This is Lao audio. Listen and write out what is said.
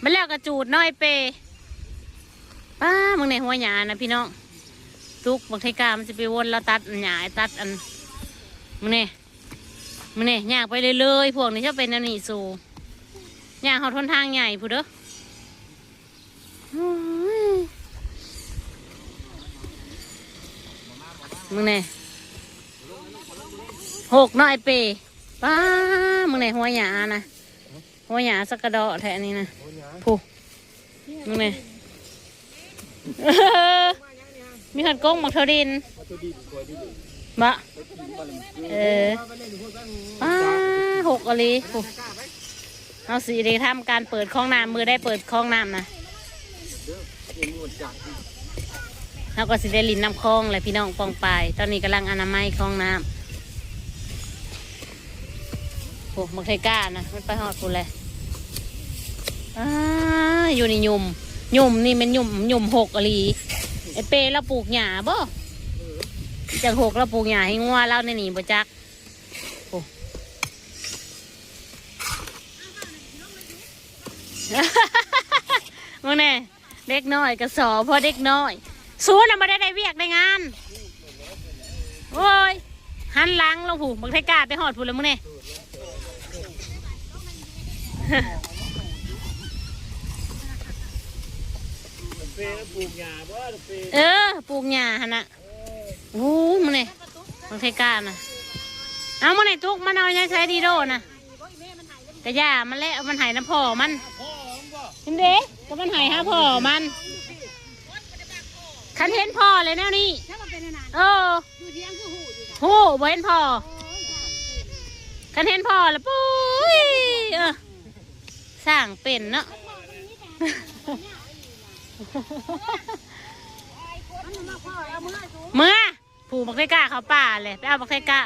ມັນແລ້ວກໍຈູດນ້ອຍເປ. ປ້າ ມຶງແນ່ ຫົວຫຍ້ານະພີ່ນ້ອງ. ຕຸກບັກໄທກາມັນຊິໄປວົນ ລາວຕັດອັນຫຍ້າ ຕັດອັນ ມຶງແນ່ ມຶງແນ່ ຍ່າງໄປເລື້ອຍໆ ພວກນີ້ຈະເປັນແນວນີ້ ສູ ຍ່າງຮອດຫົນທາງໃຫຍ່ພຸ້ນເດີ. ໂອ້ຍ ມຶງແນ່ ຫົກນ້ອຍເປ. ປ້າ ມຶງແນ່ ຫົວຫຍ້ານະ ຫົວຫຍ້າສັກກະເດາະແທ້ອັນນີ້ນະ. ຜູ້ ມຶງແນ່ ມີຮອດກົງໝາກຖົ່ວດິນ ມາໂຕດິນ ບໍ່ ໄປກິນມາແລ້ວ ເອີ ປ້າ ຫົກອີ່ຫຼີ ຜູ້ ເຮົາຊິໄດ້ທຳການເປີດຄອງນ້ຳ ມື້ໃດເປີດຄອງນ້ຳນະ ເຮົາກໍຊິໄດ້ຫຼິ້ນນ້ຳຄອງແຫຼະພີ່ນ້ອງປ້ອງປາຍ. ຕອນນີ້ກຳລັງອະນາໄມຄອງນ້ຳ. ໂອ້ ບັກໄທການະ ມັນໄປຮອດພຸ້ນແຫຼະ. ອ້າ ຢູ່ໃນຫຍຸ່ມ ຫຍຸ່ມນີ້ແມ່ນຫຍຸ່ມ ຫຍຸ່ມຫົກອີ່ຫຼີ. ໄອ້ເປລາວປູກຫຍ້າບໍ່? ຈັກຫົກ ລາວປູກຫຍ້າໃຫ້ງົວລາວໃນນີ້ບໍ່ຈັກ. ໂອ້ ເບິ່ງແນ່ ເດັກນ້ອຍກະສໍ່ ພໍເດັກນ້ອຍ. ສູນະບໍ່ໄດ້ໄດ້ວຽກໄດ້ງານ. ໂອ້ຍ ຫັນຫຼັງລົງພຸ້ນ ບັກໄທກາໄປຮອດພຸ້ນແລ້ວມຶງແນ່. ເອີ ປູກຫຍ້າຫັ້ນນະ. ໂອ້ຍ ມື້ນີ້ບັກໄທການະ ເອົາມື້ນີ້ຕຸກມັນເອົາຍາໃຊ້ດີໂດນະ. ກະຢ່າມັນແຫຼະ ມັນໃຫ້ນຳພໍ່ມັນ. ເຫັນເດ້ ກະມັນໃຫ້ຫາພໍ່ມັນ. ຄັນເຫັນພໍ່ແລ້ວແນວນີ້ ເອີ ຮູ້ບໍ່ເຫັນພໍ່. ຄັນເຫັນພໍ່ແລ້ວ ປຸ້ຍ ເອີ ສ້າງເປັນເນາະ. ເມືອ ຜູ້ບັກໄທກາເຂົ້າປ່າແຫຼະ ໄປເອົາບັກໄທກາ.